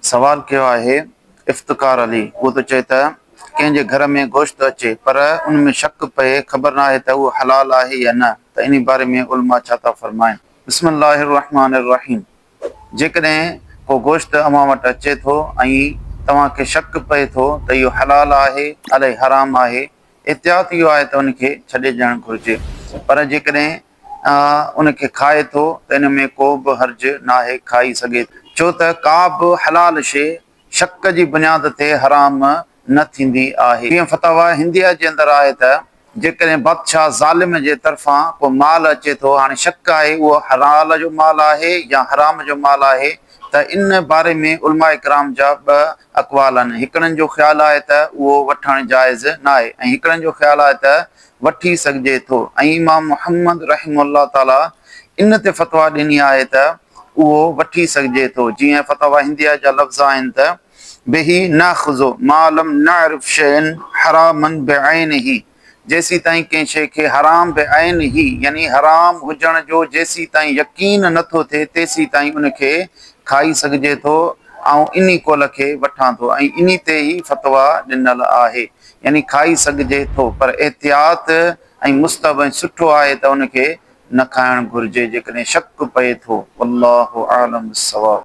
سوال ڪيو آهي افتخار علي اهو ٿو چئي ته ڪنهن جي گهر ۾ گوشت اچي پر ان ۾ شڪ پئي خبر ناهي ته اهو حلال آهي يا نه ته انهي باري ۾ علماء ڇا ٿا فرمائن. بسم الله الرحمٰن الرحيم جيڪڏهن ڪو گوشت اوهان وٽ اچي ٿو ۽ توهان کي شڪ پئي ٿو ته اهو حلال آهي الائي حرام آهي احتياط اهو آهي ته ان کي ڇڏي ڏيڻ گهرجي پر جيڪڏهن ان کي کائي ٿو ته ان ۾ ڪو به حرج ناهي کائي سگهي ٿو ڇو ته ڪا به حلال شيء شڪ جي بنياد تي حرام نه ٿيندي آهي. جيئن فتاويٰ هنديه جي اندر آهي ته جيڪڏهن بادشاهه ظالم جي طرفان ڪو مال اچي ٿو هاڻي شڪ آهي اهو حلال جو مال آهي يا حرام جو مال آهي ته ان باري ۾ علماء ڪرام جا ٻه اقوال آهن، هڪڙن جو خيال آهي ته اهو وٺڻ جائز ناهي ۽ هڪڙن جو خيال آهي ته وٺي سگهجي ٿو ۽ امام محمد رحمه الله تعاليٰ ان تي فتويٰ ڏني آهي ته اهو وٺي سگهجي ٿو جيئن فتاويٰ هنديه جا لفظ آهن ته به ناخذ ما لم نعرف شيئا حراما بعينه جيسيتائين ڪنهن شيء کي حرام بعينه يعني حرام هجڻ جو جيسيتائين يقين نه ٿو ٿئي تيسيتائين ان کي کائي سگهجي ٿو آئون انهي قول کي وٺان ٿو ۽ انهي تي ئي فتويٰ ڏنل آهي يعني کائي سگهجي ٿو پر احتياط ۽ مستحب ۽ سٺو آهي ته ان کي نه کائڻ گهرجي جيڪڏهن شڪ پئي ٿو والله اعلم بالصواب.